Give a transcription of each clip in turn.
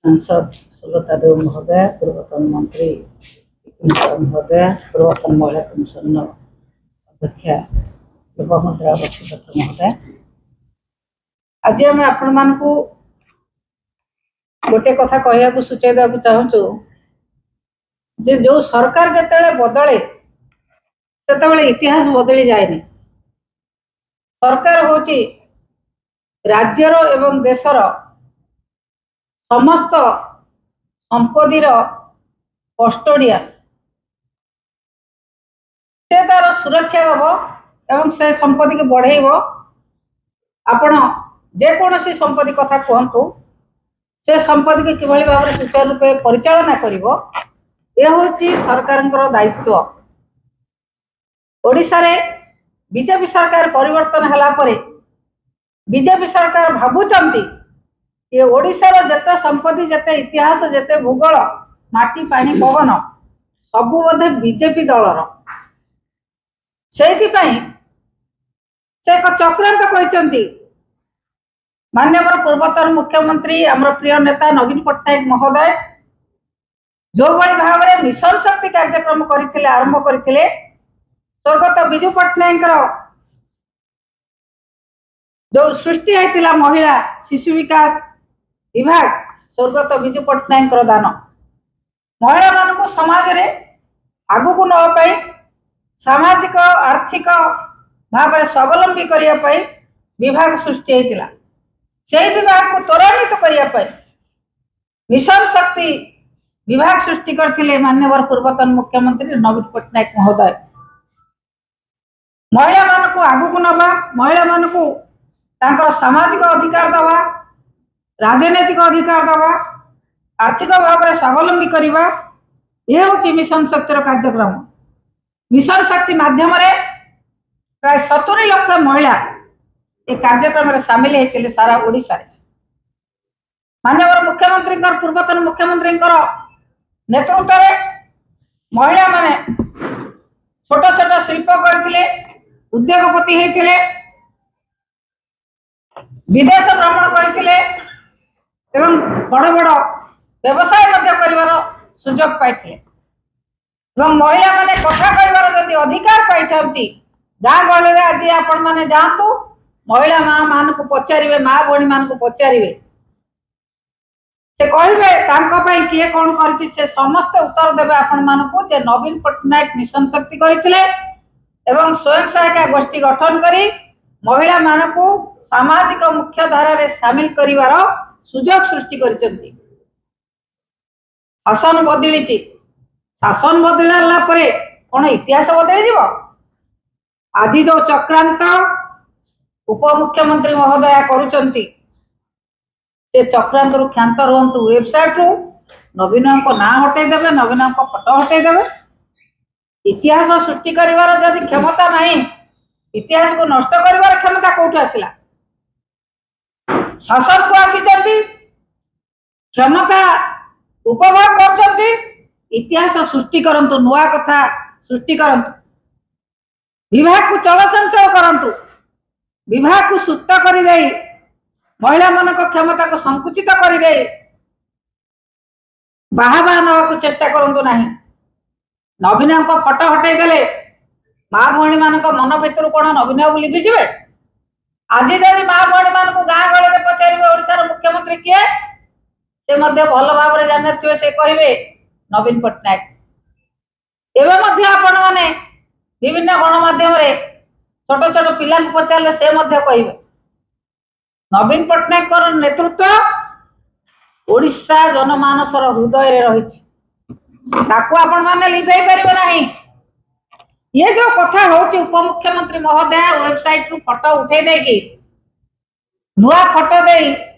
ସାଂସଦ ସୁଲତା ଦେଓ ମହୋଦୟା, ପୂର୍ବତନ ମନ୍ତ୍ରୀ ସାହୁ ମହୋଦୟା, ପୂର୍ବତନ ମହିଳା କମିଶନର ଅଧ୍ୟକ୍ଷା ଲୋପାମୁଦ୍ରା ବକ୍ସିପାତ୍ର ମହୋଦୟା, ଆଜି ଆମେ ଆପଣମାନଙ୍କୁ ଗୋଟେ କଥା କହିବାକୁ, ସୂଚାଇ ଦେବାକୁ ଚାହୁଁଛୁ ଯେ ଯୋଉ ସରକାର ଯେତେବେଳେ ବଦଳେ, ସେତେବେଳେ ଇତିହାସ ବଦଳି ଯାଏନି। ସରକାର ହଉଛି ରାଜ୍ୟର ଏବଂ ଦେଶର ସମସ୍ତ ସମ୍ପତ୍ତିର କଷ୍ଟୋଡିଆନ। ସେ ତାର ସୁରକ୍ଷା ଦେବ ଏବଂ ସେ ସମ୍ପତ୍ତିକୁ ବଢେଇବ। ଆପଣ ଯେକୌଣସି ସମ୍ପତ୍ତି କଥା କୁହନ୍ତୁ, ସେ ସମ୍ପତ୍ତିକୁ କିଭଳି ଭାବରେ ସୁଚାରୁ ରୂପେ ପରିଚାଳନା କରିବ, ଏ ହେଉଛି ସରକାରଙ୍କର ଦାୟିତ୍ୱ। ଓଡ଼ିଶାରେ ବିଜେପି ସରକାର ପରିବର୍ତ୍ତନ ହେଲା ପରେ ବିଜେପି ସରକାର ଭାବୁଛନ୍ତି ଏ ଓଡ଼ିଶାର ଯେତେ ସମ୍ପତ୍ତି, ଯେତେ ଇତିହାସ, ଯେତେ ଭୂଗୋଳ, ମାଟି, ପାଣି, ପବନ ସବୁ ବୋଧେ ବିଜେପି ଦଳର। ସେଇଥିପାଇଁ ସେ ଏକ ଚକ୍ରାନ୍ତ କରିଛନ୍ତି। ମାନ୍ୟବର ପୂର୍ବତନ ମୁଖ୍ୟମନ୍ତ୍ରୀ, ଆମର ପ୍ରିୟ ନେତା ନବୀନ ପଟ୍ଟନାୟକ ମହୋଦୟ ଯୋଉଭଳି ଭାବରେ ମିଶନ ଶକ୍ତି କାର୍ଯ୍ୟକ୍ରମ କରିଥିଲେ, ଆରମ୍ଭ କରିଥିଲେ, ସ୍ୱର୍ଗତ ବିଜୁ ପଟ୍ଟନାୟକଙ୍କର ଯୋଉ ସୃଷ୍ଟି ହେଇଥିଲା ମହିଳା ଶିଶୁ ବିକାଶ ବିଭାଗ, ସ୍ୱର୍ଗତ ବିଜୁ ପଟ୍ଟନାୟକଙ୍କର ଦାନ। ମହିଳାମାନଙ୍କୁ ସମାଜରେ ଆଗକୁ ନେବା ପାଇଁ, ସାମାଜିକ ଆର୍ଥିକ ଭାବରେ ସ୍ୱାବଲମ୍ବୀ କରିବା ପାଇଁ ବିଭାଗ ସୃଷ୍ଟି ହେଇଥିଲା। ସେଇ ବିଭାଗକୁ ତ୍ୱରାନ୍ୱିତ କରିବା ପାଇଁ ମିଶନ ଶକ୍ତି ବିଭାଗ ସୃଷ୍ଟି କରିଥିଲେ ମାନ୍ୟବର ପୂର୍ବତନ ମୁଖ୍ୟମନ୍ତ୍ରୀ ନବୀନ ପଟ୍ଟନାୟକ ମହୋଦୟ। ମହିଳାମାନଙ୍କୁ ଆଗକୁ ନେବା, ମହିଳାମାନଙ୍କୁ ତାଙ୍କର ସାମାଜିକ ଅଧିକାର ଦେବା, ରାଜନୈତିକ ଅଧିକାର ଦେବା, ଆର୍ଥିକ ଭାବରେ ସ୍ୱାବଲମ୍ବୀ କରିବା, ଏ ହେଉଛି ମିଶନ ଶକ୍ତିର କାର୍ଯ୍ୟକ୍ରମ। ମିଶନ ଶକ୍ତି ମାଧ୍ୟମରେ ପ୍ରାୟ 70 ଲକ୍ଷ ମହିଳା ଏ କାର୍ଯ୍ୟକ୍ରମରେ ସାମିଲ ହେଇଥିଲେ ସାରା ଓଡ଼ିଶାରେ। ମାନ୍ୟବର ମୁଖ୍ୟମନ୍ତ୍ରୀଙ୍କର, ପୂର୍ବତନ ମୁଖ୍ୟମନ୍ତ୍ରୀଙ୍କର ନେତୃତ୍ୱରେ ମହିଳାମାନେ ଛୋଟ ଛୋଟ ଶିଳ୍ପ କରିଥିଲେ, ଉଦ୍ୟୋଗପତି ହେଇଥିଲେ, ବିଦେଶ ଭ୍ରମଣ କରିଥିଲେ ଏବଂ ବଡ଼ ବଡ଼ ବ୍ୟବସାୟ ମଧ୍ୟ କରିବାର ସୁଯୋଗ ପାଇଥିଲେ। ଏବଂ ମହିଳାମାନେ କଥା କହିବାର ଯଦି ଅଧିକାର ପାଇଥାନ୍ତି, ଗାଁ ଗହଳିରେ ଆଜି ଆପଣମାନେ ଯାଆନ୍ତୁ, ମହିଳା ମା ମାନଙ୍କୁ ପଚାରିବେ, ମା ଭଉଣୀ ମାନଙ୍କୁ ପଚାରିବେ, ସେ କହିବେ ତାଙ୍କ ପାଇଁ କିଏ କଣ କରିଛି। ସେ ସମସ୍ତେ ଉତ୍ତର ଦେବେ ଆପଣମାନଙ୍କୁ ଯେ ନବୀନ ପଟ୍ଟନାୟକ ମିଶନ ଶକ୍ତି କରିଥିଲେ ଏବଂ ସ୍ୱୟଂ ସହାୟିକା ଗୋଷ୍ଠୀ ଗଠନ କରି ମହିଳାମାନଙ୍କୁ ସାମାଜିକ ମୁଖ୍ୟ ଧାରାରେ ସାମିଲ କରିବାର ସୁଯୋଗ ସୃଷ୍ଟି କରିଛନ୍ତି। ଶାସନ ବଦଳିଛି। ଶାସନ ବଦଳିଲା ପରେ କଣ ଇତିହାସ ବଦଳିଯିବ? ଆଜି ଯୋଉ ଚକ୍ରାନ୍ତ ଉପମୁଖ୍ୟମନ୍ତ୍ରୀ ମହୋଦୟା କରୁଛନ୍ତି, ସେ ଚକ୍ରାନ୍ତରୁ କ୍ଷାନ୍ତ ରୁହନ୍ତୁ। ୱେବସାଇଟରୁ ନବୀନଙ୍କ ନାଁ ହଟେଇ ଦେବେ, ନବୀନଙ୍କ ଫଟୋ ହଟେଇ ଦେବେ। ଇତିହାସ ସୃଷ୍ଟି କରିବାର ଯଦି କ୍ଷମତା ନାହିଁ, ଇତିହାସକୁ ନଷ୍ଟ କରିବାର କ୍ଷମତା କୋଉଠୁ ଆସିଲା? ଶାସନକୁ ଆସିଛନ୍ତି, କ୍ଷମତା ଉପଭୋଗ କରୁଛନ୍ତି, ଇତିହାସ ସୃଷ୍ଟି କରନ୍ତୁ, ନୂଆ କଥା ସୃଷ୍ଟି କରନ୍ତୁ, ବିଭାଗକୁ ଚଳଚଞ୍ଚଳ କରନ୍ତୁ। ବିଭାଗକୁ ସୁପ୍ତ କରିଦେଇ, ମହିଳାମାନଙ୍କ କ୍ଷମତାକୁ ସଂକୁଚିତ କରିଦେଇ ବାହାବା ନେବାକୁ ଚେଷ୍ଟା କରନ୍ତୁ ନାହିଁ। ନବୀନଙ୍କ ଫଟୋ ହଟେଇ ଦେଲେ ମା ଭଉଣୀ ମାନଙ୍କ ମନ ଭିତରୁ କଣ ନବୀନ ବାବୁ ଲିଭିଯିବେ? ଆଜି ଯଦି ମା ଭଉଣୀ ମାନଙ୍କୁ ଗାଁ ଗହଳିରେ ପଚାରିବେ ଓଡ଼ିଶାର ମୁଖ୍ୟମନ୍ତ୍ରୀ କିଏ, ସେ ମଧ୍ୟ ଭଲ ଭାବରେ ଜାଣିନଥିବେ। ସେ କହିବେ ନବୀନ ପଟ୍ଟନାୟକ। ଏବେ ମଧ୍ୟ ଆପଣମାନେ ବିଭିନ୍ନ ଗଣମାଧ୍ୟମରେ ଛୋଟ ଛୋଟ ପିଲାଙ୍କୁ ପଚାରିଲେ ସେ ମଧ୍ୟ କହିବେ। ନବୀନ ପଟ୍ଟନାୟକଙ୍କର ନେତୃତ୍ୱ ଓଡ଼ିଶା ଜନମାନସର ହୃଦୟରେ ରହିଛି। ତାକୁ ଆପଣମାନେ ଲିଭେଇ ପାରିବେ ନାହିଁ। ଇଏ ଯୋଉ କଥା ହଉଛି, ଉପମୁଖ୍ୟମନ୍ତ୍ରୀ ମହୋଦୟ ୱେବସାଇଟରୁ ଫଟୋ ଉଠେଇ ଦେଇକି ନୂଆ ଫଟୋ ଦେଇ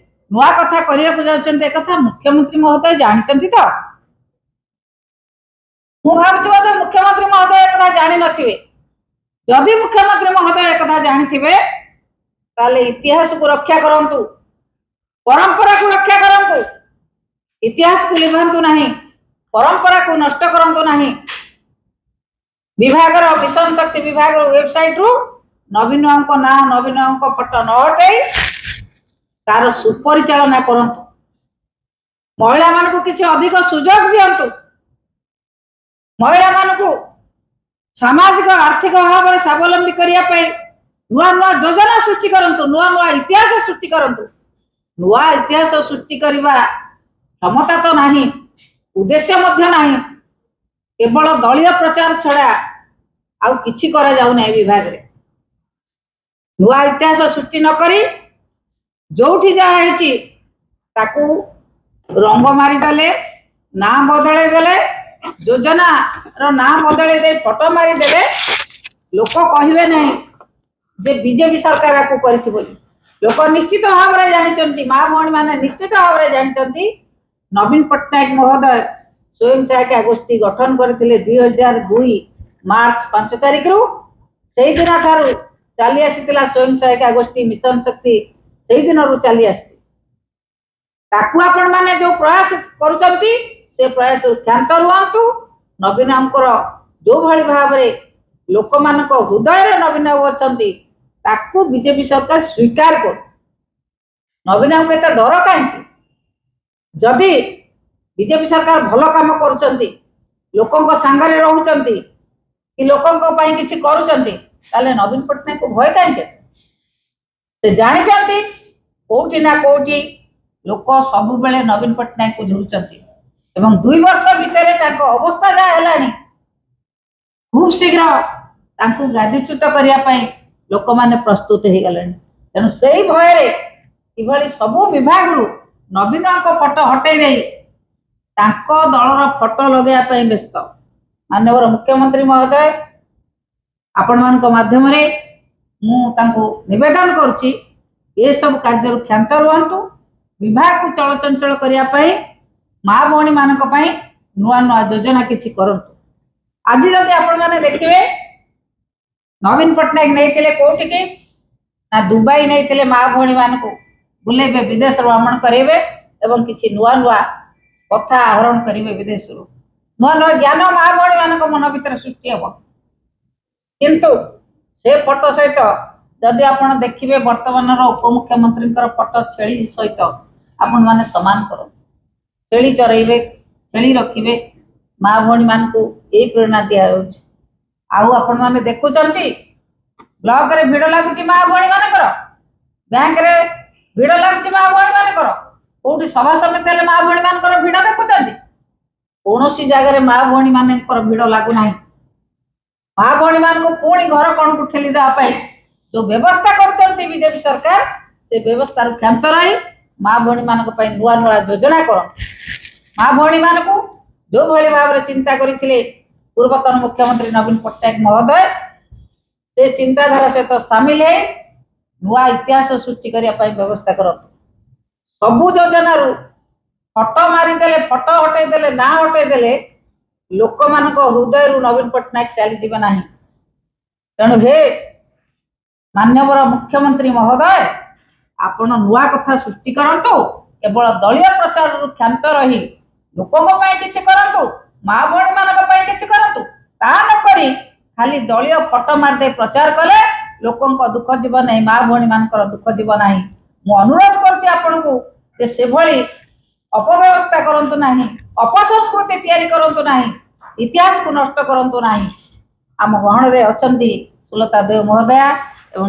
ନୂଆ କଥା କରିବାକୁ ଯାଉଛନ୍ତି, ଏକଥା ମୁଖ୍ୟମନ୍ତ୍ରୀ ମହୋଦୟ ଜାଣିଛନ୍ତି ତ? ମୁଁ ଭାବୁଛି ବୋଧେ ମୁଖ୍ୟମନ୍ତ୍ରୀ ମହୋଦୟ ଏକଥା ଜାଣିନଥିବେ। ଯଦି ମୁଖ୍ୟମନ୍ତ୍ରୀ ମହୋଦୟ ଏକଥା ଜାଣିଥିବେ, ତାହେଲେ ଇତିହାସକୁ ରକ୍ଷା କରନ୍ତୁ, ପରମ୍ପରାକୁ ରକ୍ଷା କରନ୍ତୁ। ଇତିହାସକୁ ଲିଭାନ୍ତୁ ନାହିଁ, ପରମ୍ପରାକୁ ନଷ୍ଟ କରନ୍ତୁ ନାହିଁ। ବିଭାଗର, ମିଶନ ଶକ୍ତି ବିଭାଗର ୱେବସାଇଟରୁ ନବୀନ ବାବୁଙ୍କ ନାଁ, ନବୀନ ବାବୁଙ୍କ ଫଟୋ ନ ହଟେଇ ତାର ସୁପରିଚାଳନା କରନ୍ତୁ। ମହିଳାମାନଙ୍କୁ କିଛି ଅଧିକ ସୁଯୋଗ ଦିଅନ୍ତୁ, ମହିଳାମାନଙ୍କୁ ସାମାଜିକ ଆର୍ଥିକ ଭାବରେ ସ୍ୱାବଲମ୍ବୀ କରିବା ପାଇଁ ନୂଆ ନୂଆ ଯୋଜନା ସୃଷ୍ଟି କରନ୍ତୁ, ନୂଆ ନୂଆ ଇତିହାସ ସୃଷ୍ଟି କରନ୍ତୁ। ନୂଆ ଇତିହାସ ସୃଷ୍ଟି କରିବା କ୍ଷମତା ତ ନାହିଁ, ଉଦ୍ଦେଶ୍ୟ ମଧ୍ୟ ନାହିଁ। କେବଳ ଦଳୀୟ ପ୍ରଚାର ଛଡ଼ା ଆଉ କିଛି କରାଯାଉନାହିଁ ବିଭାଗରେ। ନୂଆ ଇତିହାସ ସୃଷ୍ଟି ନ କରି ଯୋଉଠି ଯାହା ହେଇଛି ତାକୁ ରଙ୍ଗ ମାରିଦେଲେ, ନାଁ ବଦଳେଇ ଦେଲେ, ଯୋଜନାର ନାଁ ବଦଳେଇ ଦେଇ ଫଟୋ ମାରିଦେଲେ, ଲୋକ କହିବେ ନାହିଁ ଯେ ବିଜେପି ସରକାର ଆକୁ କରିଛି ବୋଲି। ଲୋକ ନିଶ୍ଚିତ ଭାବରେ ଜାଣିଛନ୍ତି, ମା ଭଉଣୀ ମାନେ ନିଶ୍ଚିତ ଭାବରେ ଜାଣିଛନ୍ତି, ନବୀନ ପଟ୍ଟନାୟକ ମହୋଦୟ ସ୍ୱୟଂ ସହାୟିକା ଗୋଷ୍ଠୀ ଗଠନ କରିଥିଲେ 2002 ମାର୍ଚ୍ଚ 5 ତାରିଖରୁ। ସେଇଦିନ ଠାରୁ ଚାଲି ଆସିଥିଲା ସ୍ୱୟଂ ସହାୟିକା ଗୋଷ୍ଠୀ ମିଶନ ଶକ୍ତି, ସେଇ ଦିନରୁ ଚାଲି ଆସିଛି। ତାକୁ ଆପଣମାନେ ଯୋଉ ପ୍ରୟାସ କରୁଛନ୍ତି ସେ ପ୍ରୟାସରୁ କ୍ଷାନ୍ତ ରୁହନ୍ତୁ। ନବୀନଙ୍କର ଯୋଉଭଳି ଭାବରେ ଲୋକମାନଙ୍କ ହୃଦୟରେ ନବୀନ ବାବୁ ଅଛନ୍ତି, ତାକୁ ବିଜେପି ସରକାର ସ୍ୱୀକାର କରୁ। ନବୀନ ବାବୁଙ୍କୁ ଏତେ ଡର କାହିଁକି? ଯଦି ବିଜେପି ସରକାର ଭଲ କାମ କରୁଛନ୍ତି, ଲୋକଙ୍କ ସାଙ୍ଗରେ ରହୁଛନ୍ତି କି ଲୋକଙ୍କ ପାଇଁ କିଛି କରୁଛନ୍ତି, ତାହେଲେ ନବୀନ ପଟ୍ଟନାୟକଙ୍କୁ ଭୟ କାହିଁକି? ସେ ଜାଣିଛନ୍ତି କୋଉଠି ନା କୋଉଠି ଲୋକ ସବୁବେଳେ ନବୀନ ପଟ୍ଟନାୟକଙ୍କୁ ଝୁରୁଛନ୍ତି ଏବଂ 2 ବର୍ଷ ଭିତରେ ତାଙ୍କ ଅବସ୍ଥା ଯାହା ହେଲାଣି, ଖୁବ୍ ଶୀଘ୍ର ତାଙ୍କୁ ଗାଦିଚ୍ୟୁତ କରିବା ପାଇଁ ଲୋକମାନେ ପ୍ରସ୍ତୁତ ହେଇଗଲେଣି। ତେଣୁ ସେଇ ଭୟରେ କିଭଳି ସବୁ ବିଭାଗରୁ ନବୀନଙ୍କ ଫଟୋ ହଟେଇ ଦେଇ ତାଙ୍କ ଦଳର ଫଟୋ ଲଗାଇବା ପାଇଁ ବ୍ୟସ୍ତ। ମାନ୍ୟବର ମୁଖ୍ୟମନ୍ତ୍ରୀ ମହୋଦୟ, ଆପଣମାନଙ୍କ ମାଧ୍ୟମରେ ମୁଁ ତାଙ୍କୁ ନିବେଦନ କରୁଛି, ଏସବୁ କାର୍ଯ୍ୟରୁ କ୍ଷାନ୍ତ ରୁହନ୍ତୁ। ବିଭାଗକୁ ଚଳଚଞ୍ଚଳ କରିବା ପାଇଁ, ମା ଭଉଣୀମାନଙ୍କ ପାଇଁ ନୂଆ ନୂଆ ଯୋଜନା କିଛି କରନ୍ତୁ। ଆଜି ଯଦି ଆପଣମାନେ ଦେଖିବେ, ନବୀନ ପଟ୍ଟନାୟକ ନେଇଥିଲେ କୋଉଠିକି ନା ଦୁବାଇ ନେଇଥିଲେ, ମା ଭଉଣୀମାନଙ୍କୁ ବୁଲେଇବେ, ବିଦେଶ ଭ୍ରମଣ କରାଇବେ ଏବଂ କିଛି ନୂଆ ନୂଆ କଥା ଆହରଣ କରିବେ ବିଦେଶରୁ, ନୂଆ ନୂଆ ଜ୍ଞାନ ମା ଭଉଣୀମାନଙ୍କ ମନ ଭିତରେ ସୃଷ୍ଟି ହେବ। କିନ୍ତୁ ସେ ଫଟୋ ସହିତ ଯଦି ଆପଣ ଦେଖିବେ ବର୍ତ୍ତମାନର ଉପମୁଖ୍ୟମନ୍ତ୍ରୀଙ୍କର ଫଟୋ ଛେଳି ସହିତ ଆପଣମାନେ ସମାନ କରନ୍ତୁ। ଛେଳି ଚରେଇବେ, ଛେଳି ରଖିବେ, ମା ଭଉଣୀମାନଙ୍କୁ ଏଇ ପ୍ରେରଣା ଦିଆଯାଉଛି। ଆଉ ଆପଣମାନେ ଦେଖୁଛନ୍ତି, ବ୍ଲକରେ ଭିଡ଼ ଲାଗୁଛି ମା ଭଉଣୀମାନଙ୍କର, ବ୍ୟାଙ୍କରେ ଭିଡ଼ ଲାଗୁଛି ମା ଭଉଣୀମାନଙ୍କର, କୋଉଠି ସଭା ସମିତି ହେଲେ ମା ଭଉଣୀମାନଙ୍କର ଭିଡ଼ ଦେଖୁଛନ୍ତି? କୌଣସି ଜାଗାରେ ମା ଭଉଣୀମାନଙ୍କର ଭିଡ଼ ଲାଗୁନାହିଁ। ମା ଭଉଣୀମାନଙ୍କୁ ପୁଣି ଘର କଣକୁ ଠେଲି ଦେବା ପାଇଁ ଯୋଉ ବ୍ୟବସ୍ଥା କରୁଛନ୍ତି ବିଜେପି ସରକାର, ସେ ବ୍ୟବସ୍ଥାରୁ କ୍ଷାନ୍ତ ରହି ମା ଭଉଣୀମାନଙ୍କ ପାଇଁ ନୂଆ ନୂଆ ଯୋଜନା କରନ୍ତୁ। ମା ଭଉଣୀମାନଙ୍କୁ ଯୋଉଭଳି ଭାବରେ ଚିନ୍ତା କରିଥିଲେ ପୂର୍ବତନ ମୁଖ୍ୟମନ୍ତ୍ରୀ ନବୀନ ପଟ୍ଟନାୟକ ମହୋଦୟ, ସେ ଚିନ୍ତାଧାରା ସହିତ ସାମିଲ ହେଇ ନୂଆ ଇତିହାସ ସୃଷ୍ଟି କରିବା ପାଇଁ ବ୍ୟବସ୍ଥା କରନ୍ତୁ। ସବୁ ଯୋଜନାରୁ ଫଟୋ ମାରିଦେଲେ, ଫଟୋ ହଟେଇ ଦେଲେ, ନାଁ ହଟେଇ ଦେଲେ, ଲୋକମାନଙ୍କ ହୃଦୟରୁ ନବୀନ ପଟ୍ଟନାୟକ ଚାଲିଯିବେ ନାହିଁ। ତେଣୁ ହେ ମାନ୍ୟବର ମୁଖ୍ୟମନ୍ତ୍ରୀ ମହୋଦୟ, ଆପଣ ନୂଆ କଥା ସୃଷ୍ଟି କରନ୍ତୁ। କେବଳ ଦଳୀୟ ପ୍ରଚାରରୁ କ୍ଷାନ୍ତ ରହି ଲୋକଙ୍କ ପାଇଁ କିଛି କରନ୍ତୁ, ମା ଭଉଣୀମାନଙ୍କ ପାଇଁ କିଛି କରନ୍ତୁ। ତା ନ କରି ଖାଲି ଦଳୀୟ ଫଟୋ ମାରିଦେଇ ପ୍ରଚାର କଲେ ଲୋକଙ୍କ ଦୁଃଖ ଯିବ ନାହିଁ, ମା ଭଉଣୀମାନଙ୍କର ଦୁଃଖ ଯିବ ନାହିଁ। ମୁଁ ଅନୁରୋଧ କରୁଛି ଆପଣଙ୍କୁ ଯେ ସେଭଳି ଅପବ୍ୟବସ୍ଥା କରନ୍ତୁ ନାହିଁ, ଅପସଂସ୍କୃତି ତିଆରି କରନ୍ତୁ ନାହିଁ, ଇତିହାସକୁ ନଷ୍ଟ କରନ୍ତୁ ନାହିଁ। ଆମ ଗହଣରେ ଅଛନ୍ତି ସୁଲତା ଦେଓ ମହୋଦୟା ଏବଂ